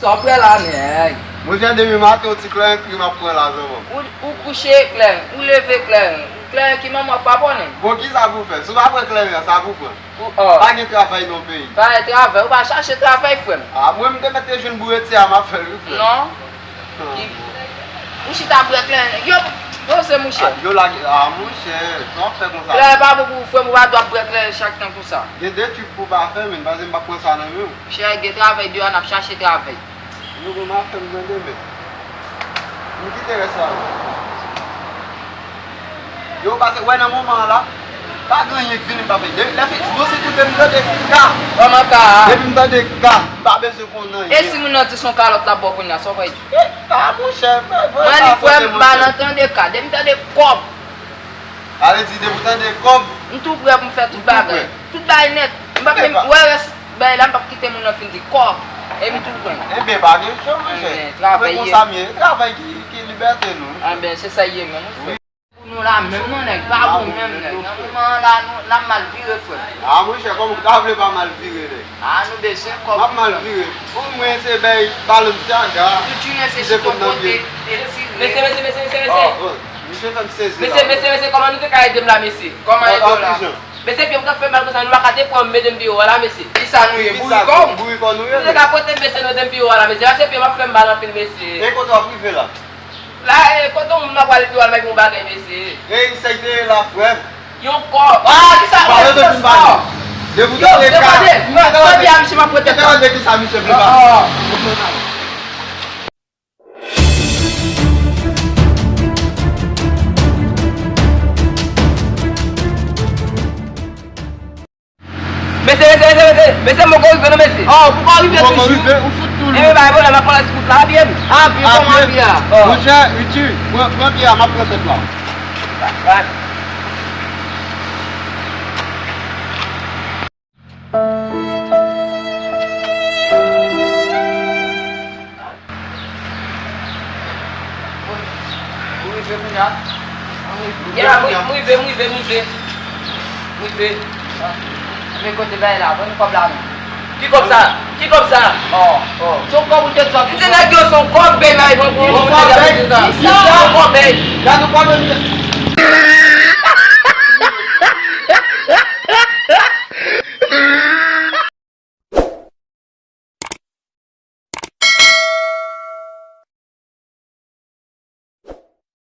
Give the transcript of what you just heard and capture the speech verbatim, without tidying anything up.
Sa w pran la, nèg? Mwen fè demen maten, yon ti kleren kri m ap pran la, zanmi. Ou, ou kouche kleren, ou leve kleren. Kleren ki manman w pa konnen. Bon, ki sa pou w fè? Si w pa pran kleren an, sa pou w pran? Ou, oh. Pa gen travay nan peyi. Pa gen travay, ou pa chache travay, frè m. Ah, mwen, m te mèt te jwenn boure ti a, m ap fè l, wi, frè m. Non. Ah. Ki, ou chita bwè kleren. Yo, poze, monchè. Ah, yo lage, ah, monchè, sa w ap fè konsa? Kleren pa bon pou ou, frè m, ou pa dwe ap bwè kleren chak tan konsa. Gen de trik pou w pa fè, men, paske m pa pran sa nan men w. Chè, gen travay deyò, n ap chache travay. Nou bon, m ap fè m tande, men. M kite rès la. Yo, pase, wè nan moman an la, pa gen anyen k vini m pa fè. De, lè fè, nou si koute m tande ka. Kòman ka a? Depi m tande ka, m pa bezwen konn anyen. E si moun nan di se yon kalòt l ap ba w kounye a, sa w pral di? E, ka, monchè, mwen li frè m, m pa nan tande ka. Depi m tande kòb. Sa vle di, depi w tande kòb, m tou prè pou m fè tout bagay. Tout bagay nèt. M p ap menm wè rès bagay la, m p ap kite moun nan fin di kòb. E m tou pran. Enben, pa gen cho, monchè. Enben, travay ye. Se konsa m ye. Travay ki, ki libète nou. Enben, se sa ye menm, wi, frè. Pou nou la menm, non, nèg. Pa bon menm, nèg. Nan moman an la, nou, n ap mal vire, frè. Ah, monchè, kòman ou ta vle pa mal vire, nèg? Ah, nou bezwen kòb. M ap mal vire. Pou mwen, se bèy balon syaga. Tout jounen, se sou ton kote, e tire. Mesye, mesye, mesye, mesye, mesye. Oh, oh, misye fè m sezi la. Mesye, mesye, mesye, kòman nou te ka ede m la, mesye? Kòman ede w la? Mesye, pye m t ap fè mal konsa, nou pa ka te pran m mete m pi wo a la, mesye. Kisa nou ye, bourikò? Bourikò nou ye, nou te ka pote m mesye mete m pi wo a la, mesye. Paske pye m ap fè m mal anpil, mesye. E kote w ap rive la? La, e, kote yon moun m ap pale pi wo a la, m ap yon bagay, mesye. E, kisa ki te ye la, frè m? Yon kò. Ah, kisa? Pale de fin pale. Depi w tande ka. Yo, tande, tande a misye m ap pote. Tande kisa misye vle pale. Mesye, mesye, mesye, mesye, mesye, m poko rive non, mesye. Ah, ou poko rive toujou? Ou fout tou lou. Ebyen, bay pwoblèm, m ap pran lòt wout la, a pye. A pye, kòman a pye a? Monchè, Richie, pran, pran pye a, m ap pran tèt la. Ou rive kounye a? Ya, m rive, m rive, m rive, m rive. M rive. Men kote bagay la, ban m kòb la non. Ki kòb sa? Ki kòb sa? Oh, oh. Se yon kòb ou te di w ap. Kite nèg yo, se yon kòb, bèy, bay, ban m. Yon kòb, bèy. Kisa? Se yon kòb, bèy. Gade yon kòb, bèy.